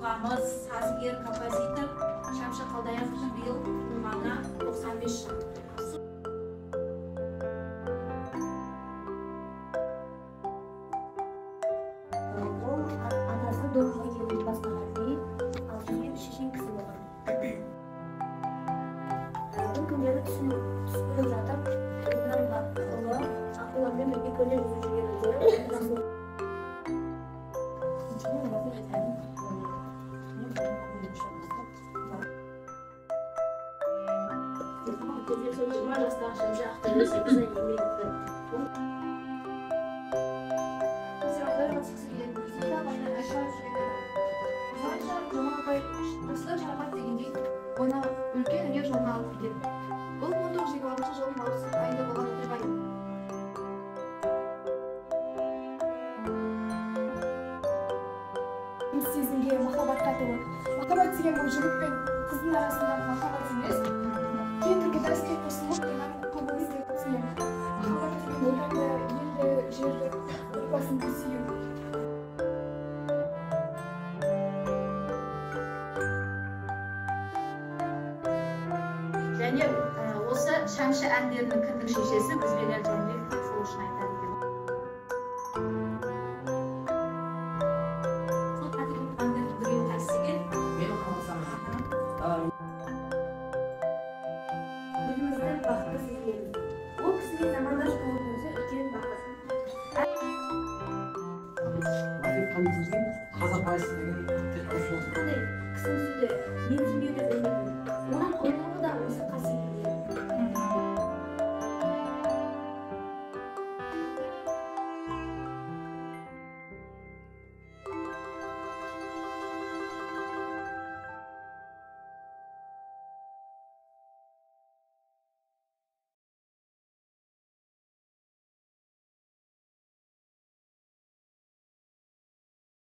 Тұлғамыз, сазгер, композитор Шәмші Қалдаяқовтың биыл туғанына 95 жыл. Ол атасы домға келіп басқарған, ал шешем шешен кісі болған. Бір күндері түс көріп жатып, өзінің ұлы аққулармен бірге көлде жүзіп жүргенін көріп, Жиырма жастағы Шәмші Ақтөбе 8 ай еңбек етті. Консерваторияға түскісі келетін, Зейнет ағайына ән шығарып жүрген еді. Осылайша Жомарт ағай жақсылық жарамат дегендей, оны үлкен өнер жолына алып кетеді. Бұл 1926 жылдың наурыз айында болған оқиға еді. Сезімге, махаббатқа толы. Махаббат деген бұл жігіт пен қыздың арасындағы махаббат емес, кең түркіда іске қосылып тұрған құбылыс деп түсінемін. Махаббат деген отанды, елді, жерді, отбасыңды сүю. Және осы Шәмші әндерінің кіндік шешесі Бізбенен Жәнібеков сол үшін айтады екен. Сол патриоттық әндердің біреуі қайсысы екен? Менің қаласам. Өзімізді бақытты сезінеміз. Ол кісіге замандас болудың өзі үлкен бақыт. Қазақ поэзиясы деген тек қана сол. Қандай кісіні сүюді, менсінбеуді білмейтін.